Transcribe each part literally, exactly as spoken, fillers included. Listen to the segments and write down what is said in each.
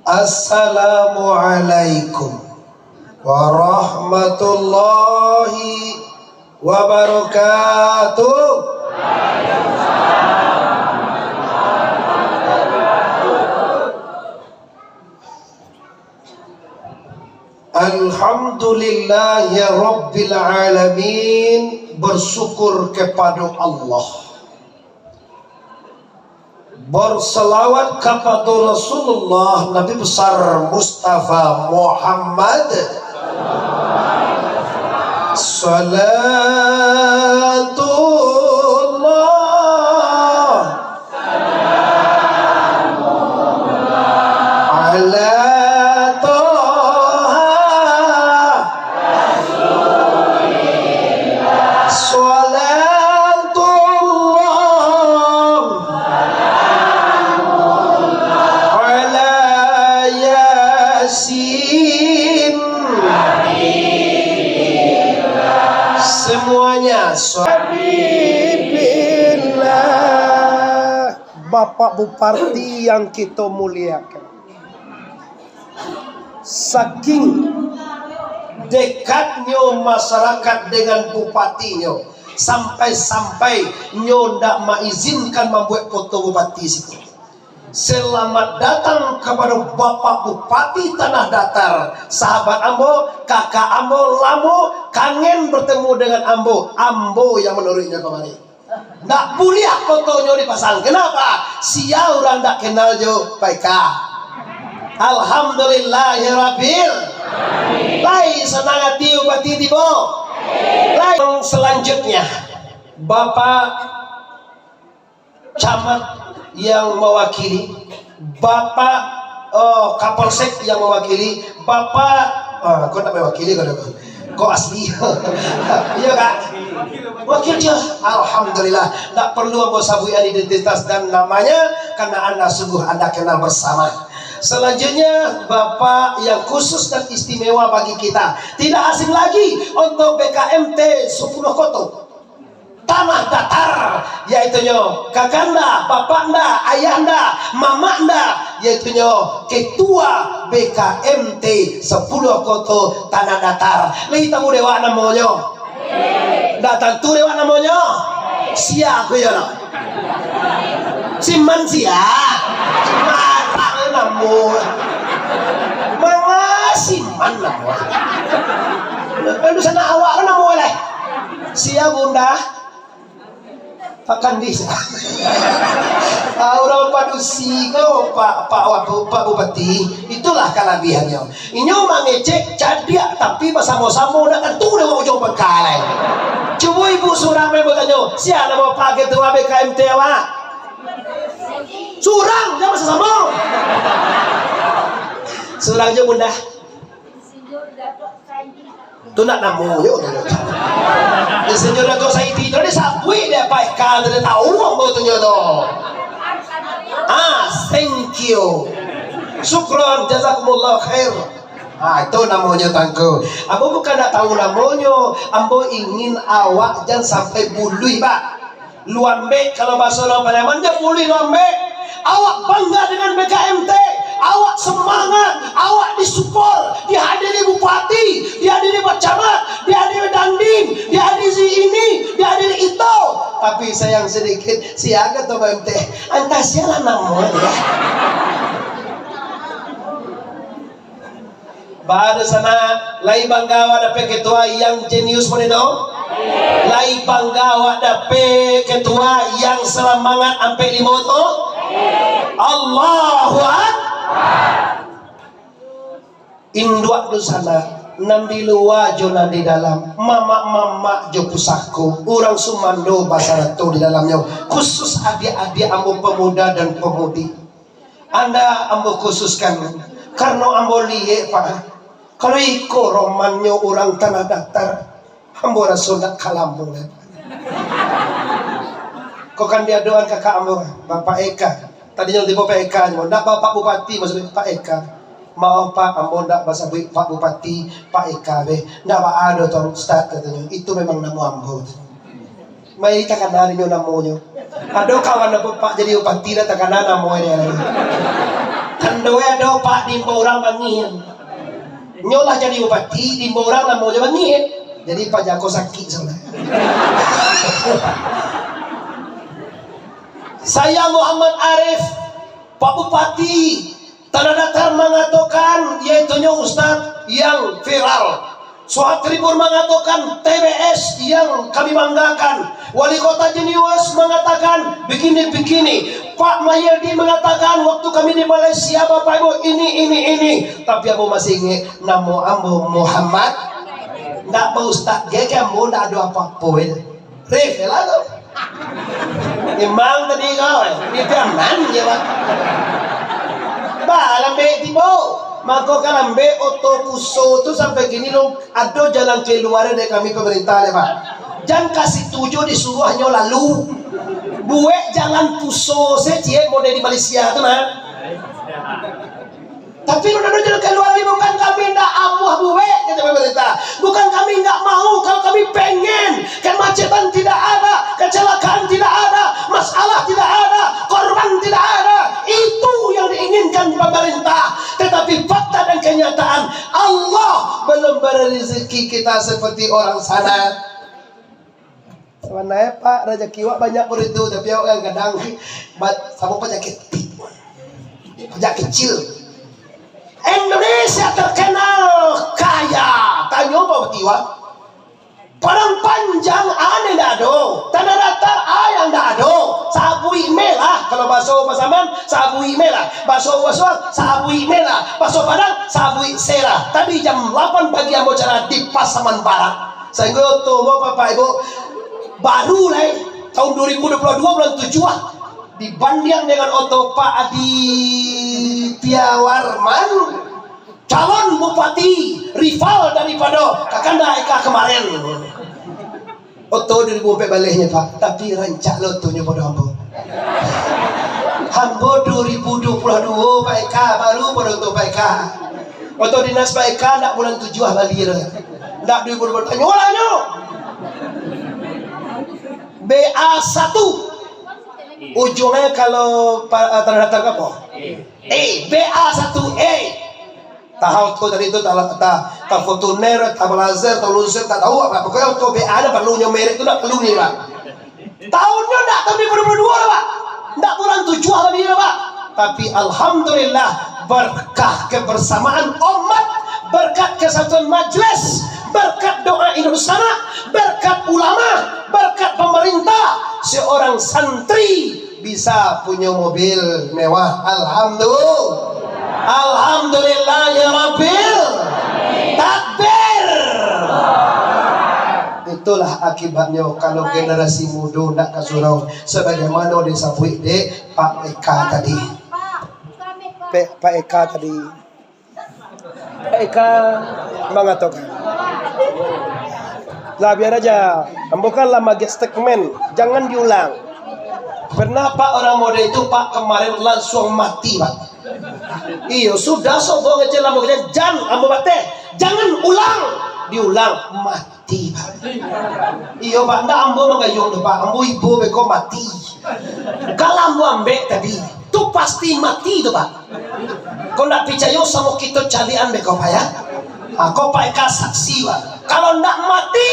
Assalamualaikum warahmatullahi wabarakatuh. Alhamdulillahirabbil alamin, bersyukur kepada Allah. Berselawat kepada Rasulullah Nabi besar Mustafa Muhammad. Salatullah ala Toha. Salatullah ala Yasin. Semuanya, Habibillah. Bapak Bupati yang kita muliakan, saking dekatnyo masyarakat dengan bupatinyo, sampai-sampai nyo ndak maizinkan mambuek foto bupati situ. Selamat datang kepada Bapak Bupati Tanah Datar, sahabat ambo, kakak ambo, lamo kangen bertemu dengan ambo, ambo yang manuruiknyo kamari. Ndak buliah fotonyo dipasang. Kenapa? Sia urang ndak kenal jo Pak Eka. Alhamdulillahirabbil. Lai sanang ati Bupati tibo. Lai. Selanjutnya, Bapak Camat yang mewakili, Bapak, oh, Kapolsek yang mewakili, Bapak, ah, kok ndak mewakili kok, kok asli? Iya, Kak? Wakil je. Alhamdulillah. Ndak perlu ambo sabuikan identitas dan namanya, karena anda sungguh anda kenal bersama. Selanjutnya, Bapak yang khusus dan istimewa bagi kita. Tidak asing lagi untuk B K M T sepuluh Koto Tanah Datar, yaitunyo kakanda, bapaknda, ayahnda, mamaknda, yaitunyo ketua B K M T sepuluh Koto Tanah Datar. Lai tahu dek awak namonyo? Ndak tantu dek awak namonyo? Sia ko iyo no? Siman sia. Marah namo. Manga Siman namo. Lalu sanak awak ko namo lai? Sia Bunda? Pak Kandis. Ah, urang padusi ko, Pak, Pak, Pak, Pak Bupati. Itulah kalabihannyo. Inyo mangecek cadiak, tapi basamo-samo ndak tantu dek awak ujuang pangka lai. Cubo ibu surang main batanyo, sia namo Pak Ketua B K M T awak? Surang, jan basamo-samo. Surang jo Bunda. Tu ndak namonyo tu. Insinyur Dato Saidi tu disabuik dek Pak Eka tu, dia tahu ambo tu nyo tu. Ah, thank you. Syukron, jazakumullah khair. Ah, itu namonyo tangku. Ambo bukan ndak tahu namonyo, ambo ingin awak jan sampai buluih, Pak. Luambek, kalau bahaso urang Pariaman, jan buluih luambek. Awak bangga dengan B K M T, awak semangat, awak disupport, dihadiri bupati, dihadiri camat, dihadiri dandim, dihadiri ini, dihadiri itu. Tapi sayang sedikit, sia ketua B K M T, antah sialah namo dia. Baa tu sanak, lai bangga awak dapek ketua yang jenius model tu? Lai bangga awak dapek ketua yang salamangat ampek limo tu? Allahu Akbar. Induak tu sanak, nan di lua jo nan di dalam, mamak-mamak jo pusako, urang sumando basarato di dalamnyo, khusus adiak-adiak ambo pemuda dan pemudi. Anda ambo khususkan, karano ambo liek, Pak, kalau iko romannyo urang Tanah Datar, ambo raso ndak ka lamo lai. Kok kan diadoan kakak ambo, Bapak Eka. Tadinyo tibo Pak Eka, ndak Bapak Bupati, maksudnyo Pak Eka. Maoh, Pak, ambo ndak basabuik Pak Bupati, Pak Eka, beh. Ndak baa doh, Tuan Ustaz, katonyo. Itu memang namo ambo. Mai takana dinyo namonyo. Ado kawan ambo, Pak, jadi bupati lah takana namonyo. Kan Ado, ado, Pak, di imbau urang bangih. Nyo lah jadi bupati, di imbau urang namo jo bangih. Jadi Pak Jako sakik soalnyo. Saya Muhammad Arif, Pak Bupati Tanah Datar mangatokan, yaitunyo ustaz yang viral. Suhad Tribun mangatokan, T B S yang kami banggakan. Wali Kota Jenius mangatakan, begini-begini. Pak Mayildi mangatakan, waktu kami di Malaysia, Bapak Ibu, ini, ini, ini. Tapi ambo masih ingek, namo ambo Muhammad. Ndak baustaz ge, ambo ndak ado apo-apo, ya. Rif, ya lah tu. Memang tadi kau, eh, di Piaman je, Pak. Bah, lambek tibo. Mako ka lambek oto Fuso tu sampai kini lo ado jalan kalua dari kami pemerintah deh, Pak. Jan ka situ jo disuruah nyo lalu. Buek jalan Fuso se ciek model di Malaysia tu nah. Tapi lo ado jalan kalua, bukan kami ndak amuah buek, kata pemerintah. Bukan kami ndak mau, kalau kami pengen, kemacetan tidak ada, kecelakaan tidak ada, masalah tidak ada, korban tidak ada. Itu yang diinginkan pemerintah. Tetapi fakta dan kenyataan, Allah belum beri rezeki kita seperti orang sana. Sabananyo, Pak, rajaki awak banyak pun itu, tapi awak kadang-kadang bat-, samo pajak ketek. Pajak kecil. Indonesia terkenal kaya. Tanyo Pak Bupati, wak. Padang Panjang ane ndak ado. Tanah Datar ayang ndak ado. Sabuik meh lah. Kalau baso Pasaman, sabuik meh lah. Baso Wasuang, sabuik meh lah. Baso Padang, sabuik se lah. Tadi jam lapan pagi ambo cara di Pasaman Barat. Sahinggo oto ambo, Bapak Ibu, baru lai tahun dua ribu dua puluh dua bulan tujuah, dibandiang dengan oto Pak Aditya Warman, calon bupati, rival daripada Kakanda Eka kemarin. Oto dua ribu ampek balehnyo, Pak, tapi rancak lo otonyo pado ambo. Ambo dua ribu dua puluh dua, Pak Eka, baru pado oto Pak Eka. Oto dinas Pak Eka ndak bulan tujuah bali doh. Ndak dua ribu dua puluh, tanyolah nyo. B A satu. Ujuangnyo kalau pa-, Tanah Datar ka apo? Eh, B A satu A. Tahu tu tadi tu, ta, ta, ta Fortuner, ta Blazer, ta Luxus, tak tahu apa. Pokoknya oto B A nyo parlu nyo merek tu ndak parlu ni, Pak. Tahunnyo ndak tahun dua ribu dua puluh dua lah, Pak. Ndak bulan tujuah tadi lah, Pak. Tapi alhamdulillah, berkah kebersamaan umat, berkat kesatuan majelis, berkat doa induk sanak, berkat ulama, berkat pemerintah, seorang santri bisa punyo mobil mewah. Alhamdulillah. Alhamdulillah ya Rabbil. Takbir. Itulah akibatnyo kalau generasi mudo ndak ka surau, sebagaimana disabuik dek Pak Eka tadi. Pe-, Pak Eka tadi. Eka mangatokan. Lah, biar aja. Ambo kan lah magiah statement. Jangan diulang. Pernah, Pak, orang model itu, Pak, kemarin langsung mati, Pak. Iyo, sudah sobo ngecek, ambo ngecek, jan, ambo bateh. Jangan ulang. Diulang, mati. Iyo, Pak, ndak ambo manggayuang tu, Pak. Ambo ibo beko mati. Kalau ambo ambek tadi, tu pasti mati tu, Pak. Kok ndak picayo samo kito caliak an beko, Pak, ya? Ha, ko Pak Eka saksi, Pak. Kalau ndak mati,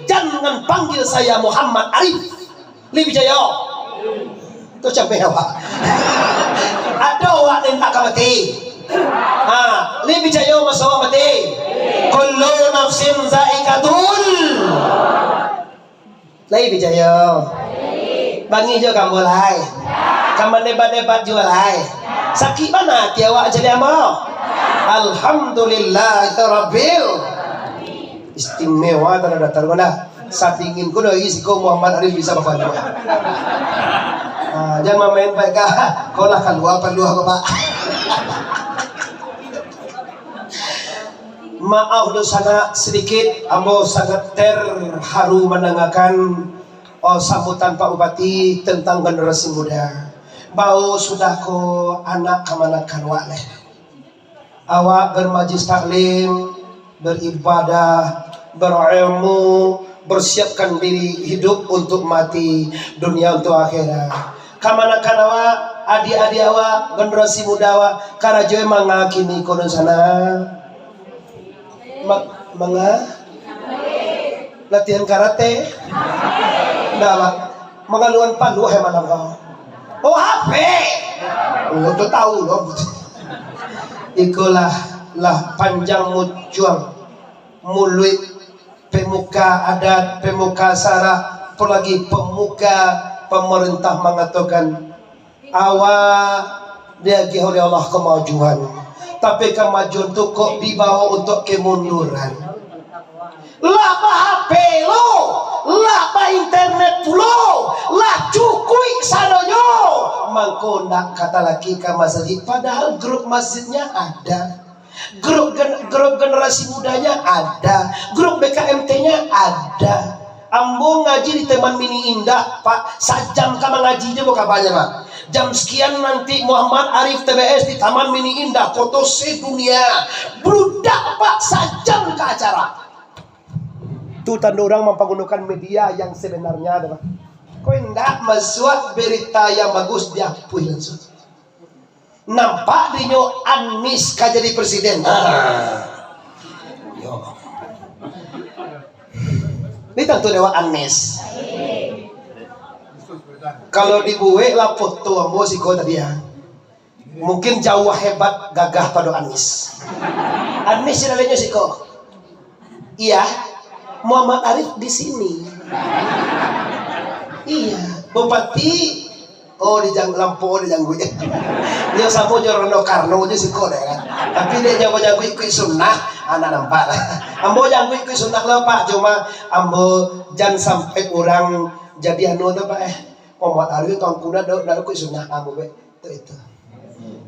jangan panggil saya Muhammad Arif. Lai picayo? Tu cameh awak. Ado awak nan tak ka mati. Ha, lai picayo maso awak mati. Kullu nafsin zaikatul. Lai picayo. Bangih jo ka ambo lai. Ka mandebat-debat juo lai. Sakik bana ati awak jadi ambo. Alhamdulillah ya Rabbil. Istimewa Tanah Datar ko nah. Sadingin ko dari siko Muhammad Arif bisa bapaluah. Ah, jan mamain baik ka. Ko lah kalua paluah ko, Pak. Maaf dosa nak sedikit, ambo sangat terharu mandangakan, oh, sambutan Pak Bupati tentang generasi muda. Bao sudah ko anak kamanakan wak leh. Awak bermajlis taklim, beribadah, berilmu, bersiapkan diri hidup untuk mati, dunia untuk akhirat. Kamanakan awak, Adiak-adiak awak, generasi muda awak, karajo e manga kini ko nan sana? Ma-, manga? Latihan karate? Ndak, Pak. Mangaluan paluah e malam ko. Oh, H P. Oh, tu tahu lo. Ikolah, lah panjang mucuang muluik pemuka adat, pemuka sara, apolagi pemuka pamarintah mangatokan, awak diagiah oleh Allah kamajuan, tapi kamajuan tu kok dibawa untuak kemunduran. Lah ba-H P lo, lah ba-internet pulo, lah cukuik sadonyo, mangko ndak ka talaki ka masajik, padahal grup masjidnya ada. Grup gen-, grup generasi mudanya ada, grup B K M T-nya ada. Ambo ngaji di Taman Mini Indah, Pak, sajam ka mangaji jo, bukan banyak, Pak. Jam sekian nanti Muhammad Arif T B S di Taman Mini Indah, koto sedunia. Bludak, Pak, sajam ka acara. Tu tando urang mampagunokan media yang sebenarnya, Pak. Kok indak masuak berita yang bagus, diapuih langsung. Nampak dinyo Anies ka jadi presiden. Ah. Yo. Ini tantu dewa Anies. Kalau dibuek lah foto ambo siko tadi ya. Mungkin jauh hebat gagah pado Anies. Anies lainyo siko. Iya, Muhammad Arif di sini. Iya, Bupati, oh, di Jang-, Lampo di Jangguik. Nyo samo jo Rano Karno jo siko deh kan. Tapi dek nyo Jangguik ikuik sunnah, anak nampak lah. Ambo Jangguik ikuik sunnah lah, Pak. Cuma ambo jan sampai urang jadi anu tu, Pak, eh. Muhammad Arif Tuanku dah, dah, dah ikuik sunnah ambo, Pak. Tu itu.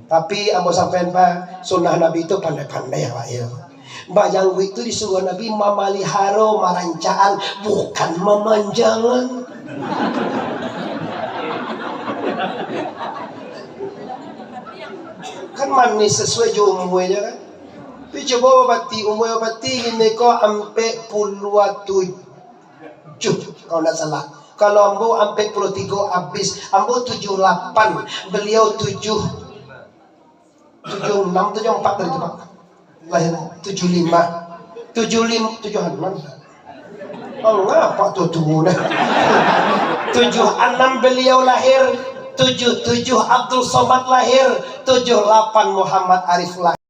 Tapi ambo sampaian, Pak, sunnah Nabi tu pandai-pandai awak, yo. Bah Jangguik tu disuruah Nabi mamaliharo marancaan, bukan mamanjangan. Kan manih sasuai jo umuanyo, kan? Tapi cubo Bupati, umua Bupati kini ko ampek puluah tujuh. Tujuh, kalau ndak salah. Kalau ambo ampek puluah tigo abih, ambo tujuah lapan, baliau tujuah, tujuah anam, tujuah ampat tadi tu, Pak. Lahir tujuah lima. Tujuah lima, tujuah anam. Oh, ngapa tu tuo dah? Tujuah anam baliau lahir, tujuah tujuah Abdul Somad lahir, tujuah lapan Muhammad Arif lahir.